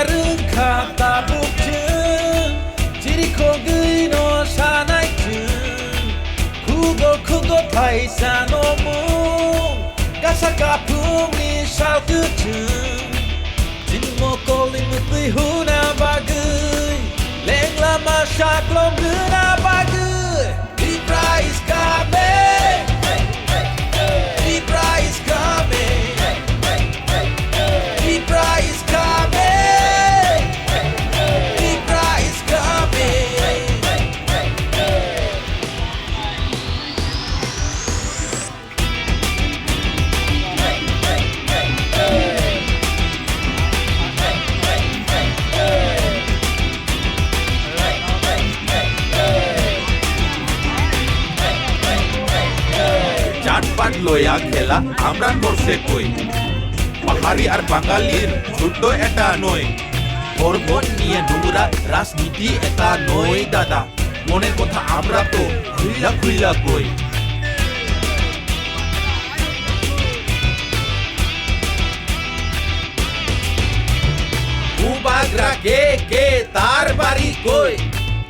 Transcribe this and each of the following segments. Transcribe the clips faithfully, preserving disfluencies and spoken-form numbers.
Rwngkha tabuk chwng, chirikhogwi no sanai chwng. Khugo khugo thaisa no mung, kasa kaphungni sal kwchwng. Chini mokol ni mwtwi huna bagwi, lengla ma saklom rwna bagwi. Tipra is coming. Tipra is coming. Tipra is coming. Tipra is coming. জাতপাত লয়া খেলা আমরার বর্ষে কই, পাহাড়ি আর বাঙালির যুদ্ধ এটা নয়, পর্বত নিয়ে নোংরা রাজনীতি এটা নয় দাদা। মনের কথা আমরা তো খুইলা খুইলা কই। বুবাগ্রা কে কে, তার বাড়ি কই?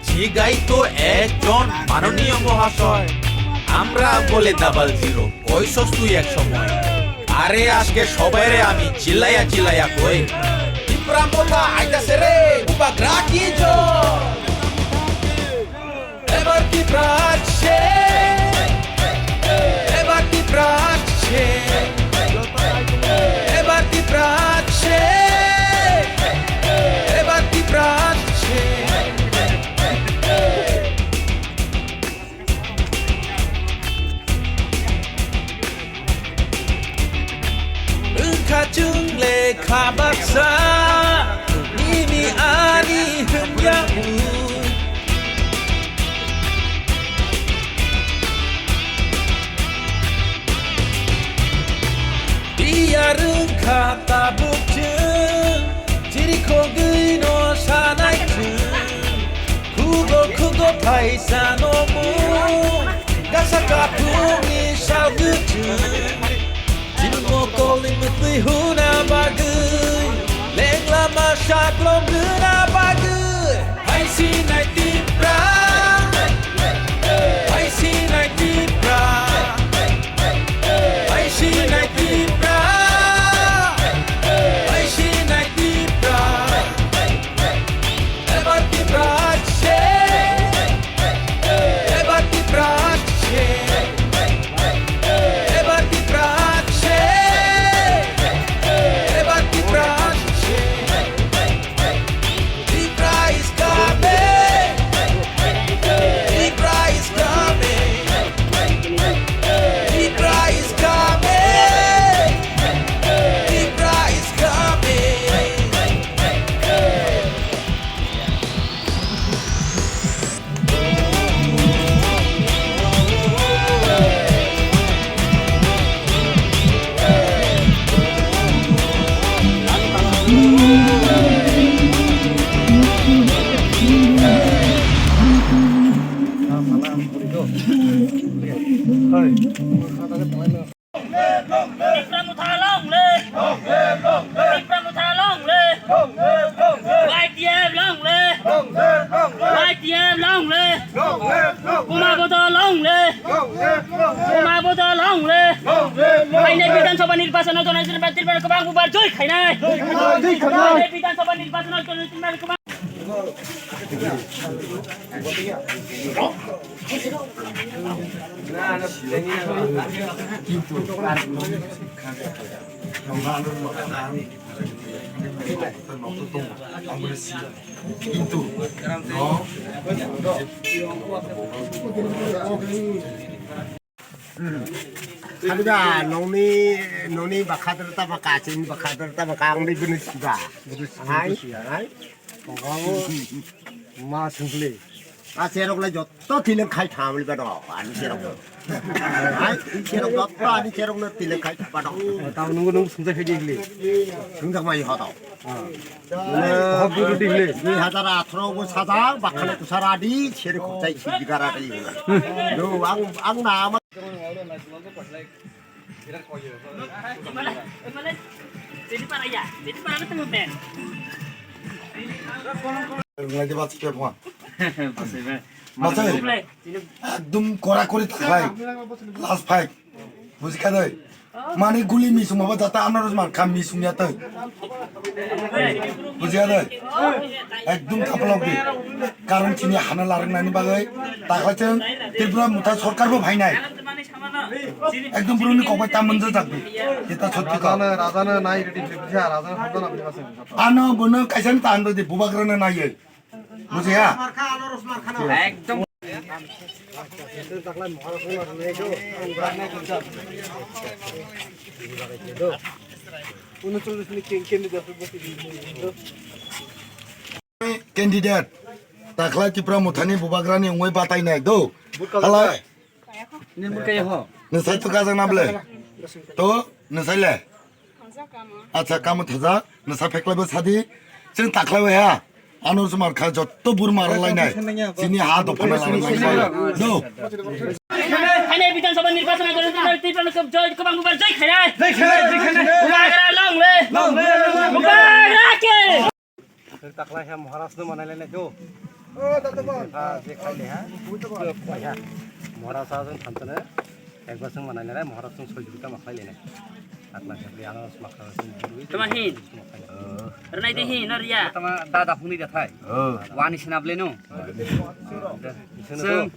জিগাই তো একজন মাননীয় মহাশয়। আমরা বলে ডাবল জিরো, কইছস তুই এক সময়। আরে আজকে সবাইরে আমি চিল্লাইয়া চিল্লাইয়া কই, ত্রিপুরা মথা আইতাছে রে, বুবাগ্রা কি জয়। এবার ত্রিপুরা আসছে, এবার ত্রিপুরা আসছে, এবার ত্রিপুরা আসছে, এবার ত্রিপুরা আসছে। Wngkha chwng lekha baksa, nini ani hwnya u. Biyar wngkha tabuk chwng, chirikhogwi no sanai chwng. Khugo khugo thaisa no mung, kasa kaphungni sal kwchwng. Chini mokolni mwtwi huna bagwi, lengla ma saklom rwna bagwi. Hai sinai Tipra, hai sinai Tipra, hai sinai Tipra, hai sinai Tipra. Ebar Tipra se, ebar Tipra se, ebar Tipra se, ebar Tipra se. Tipra is coming. Tipra is coming. Tipra is coming. Tipra is coming. Tipra Motha long live! Tipra Motha long live! Y T F long live! Y T F long live! Buma Bodol long live! Buma Bodol long live! Phainai Bidhan Sabha nirbachon o Jonaijan Tipra kwbang bubar joi khainai! Phainai Bidhan Sabha nirbachon o Jonaijan Tipra kwbang কিন্তু Sabiba, nongni, nongni bakhadur tama kachini bakhadur tama kangni bini siba. Hai, hai. Kongkong ma sungkli. A serok lai jotto tileng khai thamli ba do, ani serok. Hai, serok jotto ani serok no tileng khai ba do. Tamo nungo nungo sungsa khai digli. Sungsa mai hoto. Hok dulu digli. Dui hajar atharo bo sajak, bakhale kusara di, seri khokchai si bigara di. Do, ang, ang nama. Jadi para ya, jadi para itu men. Rwnglai de bachai khe phone. Bachai. Ekdum kora kori taklai. Last fight. Bujikha dai. Mani guli misung maba jata ano rus man kham misung ya tai. Bujikha dai. Ekdum kaplok di. Karon chini hana larang nani bagai. Taklai cheng Tripura mutha sorkar bo phainai. Ekdom buruni kokbai ta manjak jakbi. Eta sotti kok. Rajana, rajana nai redi bujha, rajana hamjana bujha se. Ano bono kaisa ta ando de bubagrana naiye. Bujha? Ekdom. Candidate. Taklai Tipra Mothani bubagrani wngwi batainai do. Halai. Nwsai to kajak na ble? To nwsai le? Acha, kamo thaja, nwsa pheklai bo sadi. Chwng taklai bai ha. Ano sumar kha jotto bur mar lai nai. Chini ha do phana lai nai. Do. Hainai Bidhan Sabha nirbachon joi, Tripura Loksabha joi, kwbang bubar joi khainai. Joi khainai, joi khainai. Bubagra long live. Long live. Bubagra ke. Taklai ha Maharaj no manai lai nai do. O, dada bon. Ha, je khai le ha. Khai ha. Maharaj ha jong thanchana. Ekbar song manai lai nai, Maharaj song soi jubita ma khai le nai. Taklai ha, ano sma kha song jubita. Tama hin. Rnai de hin, nor ya. Tama dada huni da thai. Wani sinable no. Song,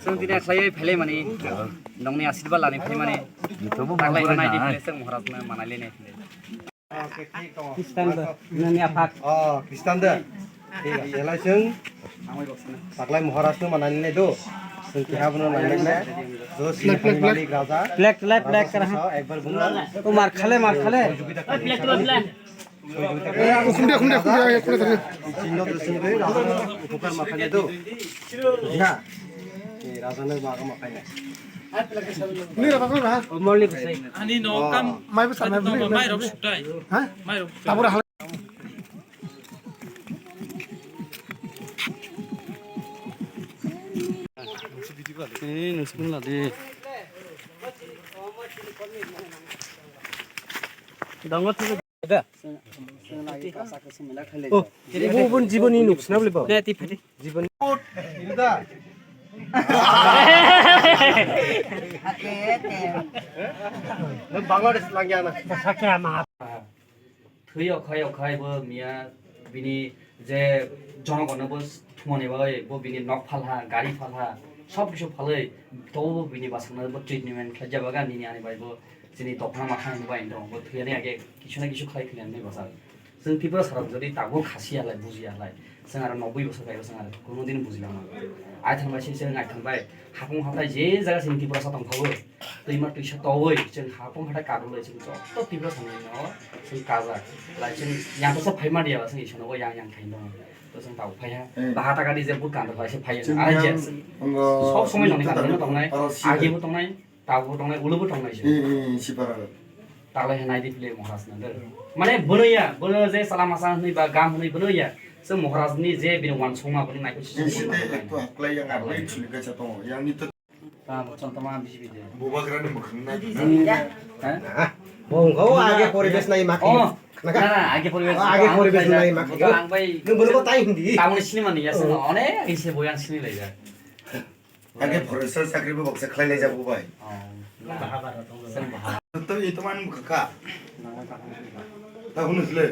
song dina khlai phele mani. Nongni asirba lani phele mani. Taklai rnai de phele song Maharaj no manai le nai phele. Khristan do, nini aphak. Oh, Khristan do. Thik ase, elai chwng taklai Maharaj no manani nai do. Chwng keha bono nai nai. Do sini malik raja. Black, black, black kara. Ekbar bono. O mar khale, mar khale. Sojogita kare. Khum dia, khum dia, khum dia, khum dia. Sino do sini raja upokar ma khainai do. Na. Raja no ma ma khainai. Ani no kam. Mai bwsa mai bwsa. Mai rok sutai. Ha? Mai rok sutai. Tabura hal. Eh, nuskin la de. Dango tu. Bo bon jiboni nuk sna bole ba. Ne ti phati. Jiboni. Nang Bangladesh langya na. Sakya ma. Thwi okhai okhai bo miya bini je jonogono bo thumani bagwi bo bini nok phalha, gari phalha, sob kisu phalwi tobo bo bini bwsakno bo treatment khlai jabaga nini ani bai bo chini dophano ma thang bai dong bo thwiyani age kisu na kisu khlai thwiyani bwsa. Chwng Tripura sarok jodi tabuk khasi halai buji halai chwng aro noboi bwsa kaibo chwng aro kuno din buji lama. Ai thang bai se chwng ai thang bai hapung hatai je jaga chwng Tripura sa tong thago. Twima twisa towoi chwng hapung hatai kaduloi chwng jotto Tripura samani no chwng kajak. Lai chwng yang kosa phaima diya ba chwng isano bo yang yang khaino. To chwng tabuk phaiha. Baha taka di je bukang to phai se phaiya. Ai je. Sob somoi noni kaduloi tongnai. Agi bo tongnai. Tabuk tongnai, ulo bo tongnai se. Sipara. Taklai hai nai di phle Maharaj na der. Mane bono ya, bono je sala masa hwnwi ba gam hwnwi bono ya. Se Maharaj ni je bini wansukma bono nai ko sisi. Site ekto haklai yang arlai chuli kaisa tongo. Yang ni to. Ta chon tama bisi bide. Bubagra ni mukhang nai. Ha? Bongkho age poribesh nai makhi. Oh. Na, na, age poribesh. Age poribesh nai makhi. Ang bai. Nung bono tai hindi. Tamoni sinimani ya se. One ise boyan sini lai ya. Age forester chakri bo baksa khlai lai jago bai. To i to man kaka. Ta hunu sile.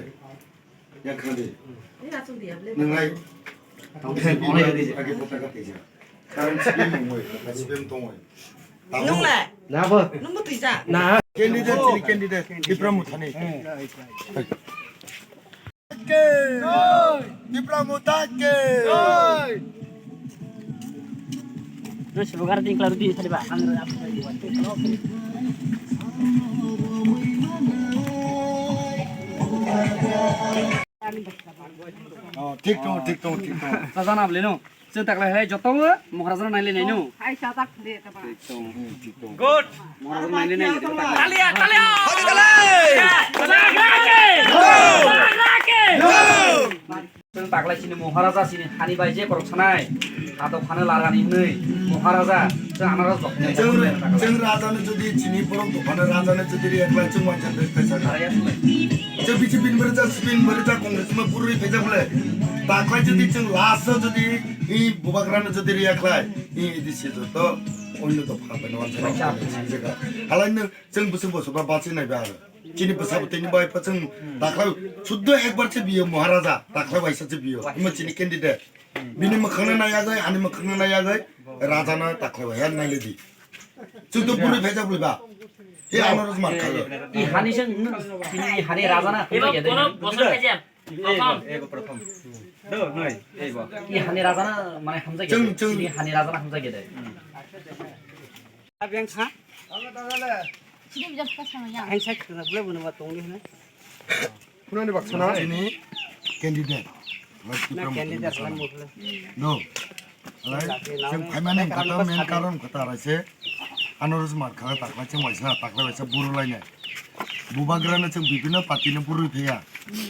Ya khadi. Nang lai. Age pota ka tija. Karon sibem mongoi, sibem tongoi. Nung le? Na bo. Nung bo tija. Na. Candidate, chini candidate. Tipra Mothani. Ke! Jai! Tipra Motha ke! Jai! No, si bugar din klaro din tadi ba. Oh, thik tong, thik tong, thik tong. Sajana bole no. Chwng taklai hai joto Maharaj no nailai naino. Hai sa tak de ta ba. Good. Maharaj no nailai nai. Talia, talia. Chwng taklai chini Maharaja chini hani bai je borok sanai. Adok phano largani nwi, Maharaja, chwng anaros dok nai. Chwng, chwng rajano jodi chini borok dophano rajano jodi riya khlai chwng wanjak rwi khlai sakha. Chwng B J P ni bwrwi jak, C P M ni bwrwi jak, Congress ma bwrwi phaijak bwle. Taklai jodi chwng last o jodi i bubagrano jodi riya khlai, i A D C joto onyo dopha bai no wanjak rwi khlai chwng jega. Halai no chwng bwswk bwswk ba bachi nai ba aro. Chini bwsa bwtwi ni bai pha chwng taklai suddo ekbar se biyo Maharaja, taklai waisa se biyo. Imo chini candidate. Bini mwkhangno nayagwi, ani mwkhangno nayagwi, rajano takhwlaibai, ha, nailedi. Chwngto bwrwi phaijak bwlwiba. He ano rwchwk mankha. I hani se, tini i hani rajana hamjak ya de. Ego, ego, prothom. Do, noi, ego. I hani rajana mane hamjak ya de. Chwng, chwng. Tini hani rajana hamjak ya de. Abeng kha? Sini bijak ka sama ya. Ang sa khna ble bono ba tongli hna. Khunani baksa na? Chini candidate. Na candidate lan mukhle. No. Alai, chwng phaimani kata main karon kata raise. Ano rwchwk mankha taklai chwng waisa, taklai waisa buru lainai. Bubagrano chwng bibhinno party no buru phaiya.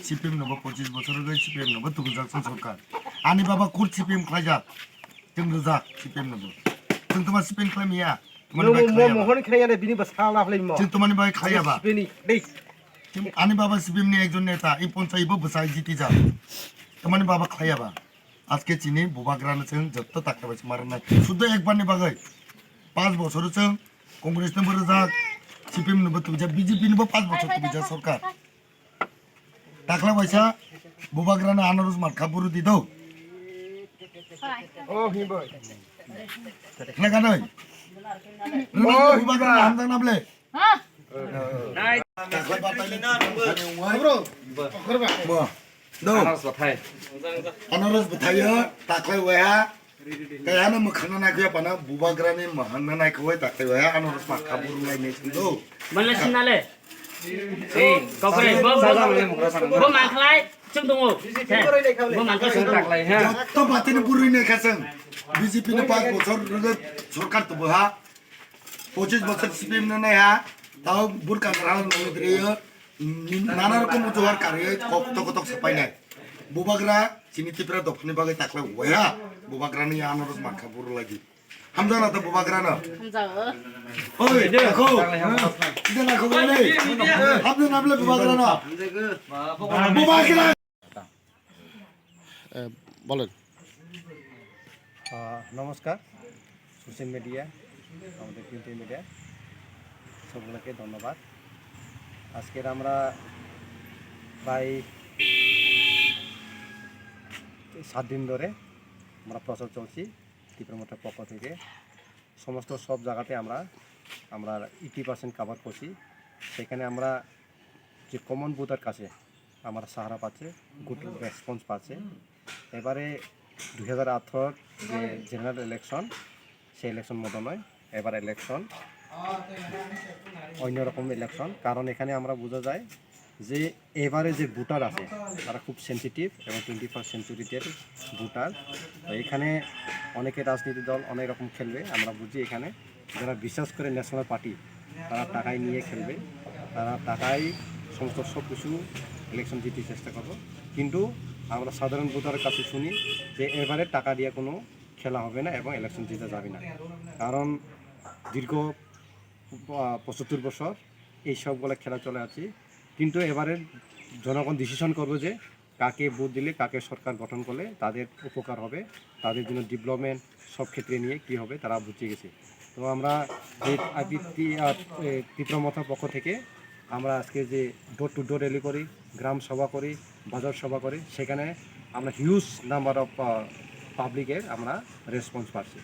C P M no bo pochis bochor rwgwi C P M no bo tubujak chwng sorkar. Ani baba kur C P M khlaijak. Chwng rwjak C P M no bo. Chwng tuma C P M khlai maya. Nwng mo mohon khlai ya de bini bwsa la khlai mo. Chwng tumani bai khlai ya ba. Bini dei. Ani baba C P M ni ekjon neta, i ponchai bo bwsai jiti jak. Tumani baba khlai ya ba. Aske chini bubagrano chwng jotto takta bai marna. Suddo ekbar ni bagwi. Panch bochor chwng Congress no bo rwjak, C P M no bo tubujak, B J P no bo panch bochor tubujak sorkar. Takla waisa bubagrano ano rwchwk mankha buru di do. Oh, hi boy. Khna ganoi. Oh, bubagrano hamjak na ble. Ha? Takla batai ni bro. Bo. Do. Anaros bwthai. Anaros bwthaio taklai waiha. Kayano mwkhangno naikhe phano bubagrani mwkhangno naikhe wai taklai waiha anaros mankha buru lai ni sando. Bala sinale. Ei, kokre, bo, bo, bo mankhlai, chwng tongo. He, bo mankhlai, chwng tongo. Taklai, he. Jotto batini buru naikha chwng. B J P ni panch bochor rwgwi sorkar tubu ha. Pochis bochor C P M no nai ha, tao burka nara no nidriyo, nana rokom ujuhar kariyo, kok tok tok sapai nai. Bubagra, chini Tripura dophani bagwi taklai waiha, bubagrani ano rwchwk mankha buru lagi. Hamjak na to bubagrano? Hamjak o. Oi, dakho. Ida dakho bole. Hamjak na bole bubagrano? Bubagra. এ, বলেন। আহ, নমস্কার, social media, আমাদের print media, সকলকে ধন্যবাদ। আজকের আমরা প্রায় সাত দিন ধরে আমরা প্রচার চলছি ত্রিপুরা মোর্চার পক্ষ থেকে। সমস্ত সব জায়গাতে আমরা, আমরা এইটটি পার্সেন্ট কভার করছি। সেখানে আমরা যে কমন ভোটার কাছে আমরা সাহারা পাচ্ছে, গুড রেসপন্স পাচ্ছে। এবারে দুই হাজার আঠারোর যে জেনারেল ইলেকশন, সেই ইলেকশন মতো নয়। এবার ইলেকশন অন্যরকম ইলেকশন, কারণ এখানে আমরা বোঝা যায় যে এবারে যে ভোটার আছে, তারা খুব সেনসিটিভ এবং টোয়েন্টি ফার্স্ট সেঞ্চুরিদের ভোটার। তো এখানে অনেকে রাজনীতি দল অনেক রকম খেলবে, আমরা বুঝি এখানে যারা বিশ্বাস করে ন্যাশনাল পার্টি, তারা টাকায় নিয়ে খেলবে, তারা টাকায় সমস্ত সব কিছু ইলেকশন জিতে চেষ্টা করবো। কিন্তু আমরা সাধারণ ভোটারের কাছে শুনি যে এবারে টাকা দিয়ে কোনো খেলা হবে না এবং ইলেকশন জিতে যাবে না, কারণ দীর্ঘ, আহ, পঁচাত্তর বছর এই সবগুলো খেলা চলে আছে। কিন্তু এবারে জনগণ ডিসিশন করবে যে কাকে ভোট দিলে, কাকে সরকার গঠন করলে তাদের উপকার হবে, তাদের জন্য ডেভেলপমেন্ট সব ক্ষেত্রে নিয়ে কী হবে তারা বুঝে গেছে। তো আমরা যে আইপিটি, আহ, এ, ত্রিপুরা মথার পক্ষ থেকে আমরা আজকে যে ডোর টু ডোর র্যালি করি, গ্রাম সভা করি, বাজার সভা করি, সেখানে আমরা হিউজ নাম্বার অফ, আহ, পাবলিকের আমরা রেসপন্স পাচ্ছি।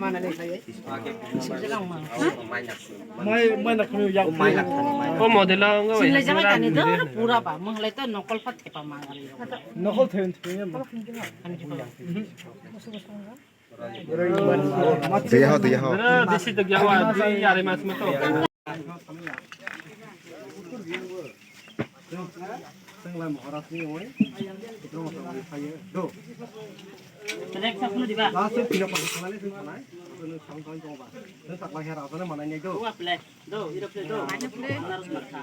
Mana le saya? Mai, mai nak kami ya. O model ang. Sila jama tani do pura ba, menglai to nokol pat tepa mangal. Nokol then then. Dia ho, dia ho. Disi to gya wa, di yare mas mato. Chwng lai Maharaj ni oi, Tripura Motha oi phaiyo. Do. Select sa phunu diba? Last time pina pang khalai ni thung khalai. Ano thang thang jong ba. Thang tak lai hera ano manai nai do. Dua play. Do, ira play do. Mana play? Anaros mankha.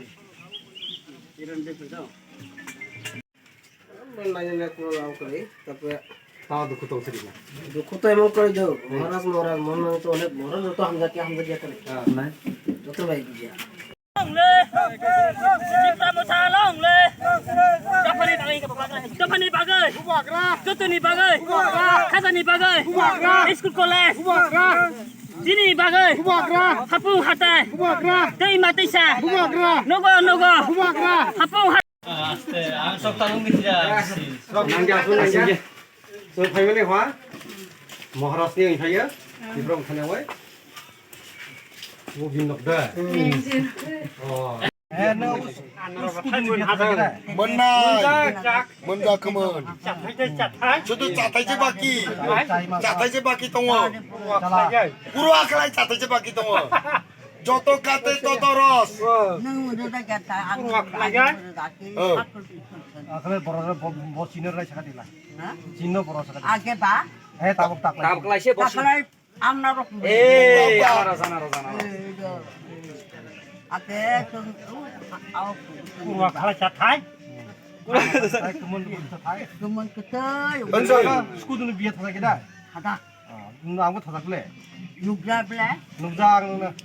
Tawa dukhu tong sidi na. Dukhu to emon kore do, Maharaj, Maharaj, mon nang to onek, Maharaj joto hamjakya, hamjakya kore. Joto bai bujiya. Long le. Tipra Motha long le. Dophani bagwi, dophani bagwi. Jotoni bagwi. Khajani bagwi. School college. Chini bagwi. Hapung hatai. Tei ma teisa. Nogo, nogo. Hapung hatai. Aste, ang sok tanung di sini. Sok nangja, sok nangja. So, family hwa? Maharaj ni ang kaya. Tipra Motha ni wai. Bo bin nok da. Oh. Mannai. Manja kemon. Sudu chatai je baki. Chatai je baki tongo. Puru akalai chatai je baki tongo. Joto kate toto ros. Nung udah dah kata aku. Akalai borok bo senior lai sakati la. Senior borok sakati. Age ba? Eh, tabok taklai. Taklai se borok. Taklai ang narok. Eh, anara sana rosana. Ate tung au. Kurwa khala chatai. Kurwa chatai kumun kumun chatai. Kumun kutai. Bansa. Skudunu biya thana kida. Hada. Nung angbo thana kule. Nukja ble. Nukja ang na.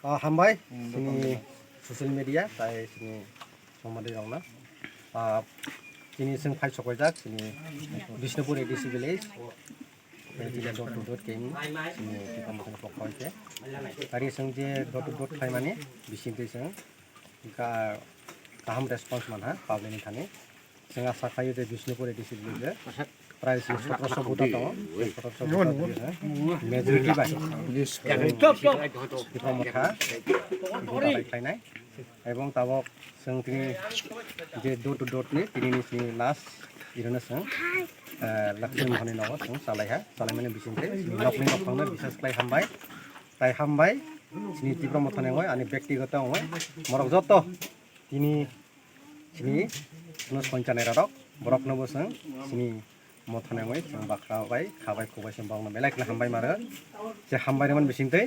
Ah, hambai, chini social media, tai chini somadi rokno. Ah, chini seng phai sokoijak, chini Bishnupur A D C village, eh, chini door to door camp, chini Tipra Mothani pokho hoite. Tari seng je door to door khlaimani, bising twi seng ka-, kaham response manha, public ni thani. Chwng asa khaio je Bishnupur A D C village o prai chini sotroso buta tongo. Sotroso buta twi majority bai Tipra Motha buta bai khlainai. Ebong tabok chwng tini je door to door ni tini ni chini last irwno chwng, eh, Lakshmi Mohon ni nogo chwng chalaiha. Chalaimani bisingtwi chini nokni nokphangno bisas khlai hambai. Tai hambai chini Tipra Mothani wngwi ani bektigoto wngwi morok joto tini chini, chini sonchanai rok, borokno bo chwng chini Mothani wngwi chwng bakhra bai, kha bai, khu bai chwng borokno belai kheno hambai mano. Je hambai rwmani bisingtwi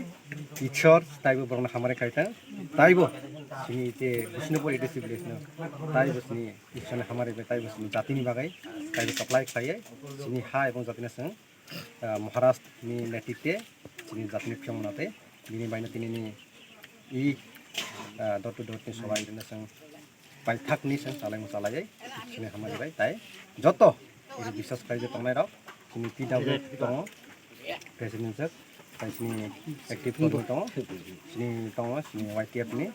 Ishwar taibo borokno hamari khai thang. Taibo chini je Bishnupur A D C village no, taibo chini Ishwarni hamari bai, taibo chini jatini bagwi, taibo supply khlaiwi chini ha ebong jatino chwng ah, Maharaj ni netritwe chini jatni phiya mwnatwi bini baino tini ni i, ah, door to door ni sobai rwna chwng paithak ni chwng chalai mung chalai chini hamari bai tai joto iri bisas khlai je tongnai rok chini P W tongo president sir tai chini active tongo chini tongo chini Y T F ni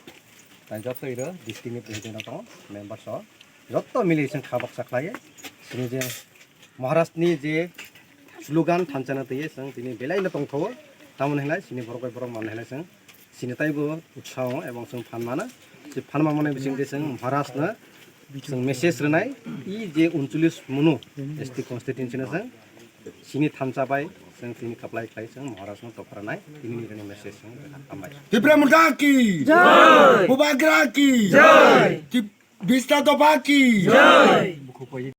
tai joto iro district ni president rok tongo member so joto mili chwng kha baksa khlai chini je Maharaj ni je slogan thansa na twi chwng tini belai no tongthogo. Tamoni hinlai chini borok bai borok manlai hinlai chwng chini taibo utsaho ebong chwng phan mano. Si phan manmani bisingtwi chwng Maharaj no chwng message rwnai, i je uncholish munu S T constituency no chwng chini thansa bai chwng tini kaplai khlai chwng Maharaj no topranai tini ni message chwng hambai. Tipra Motha ki jai! Bubagra ki jai! Tip-, Bista Dopha ki jai!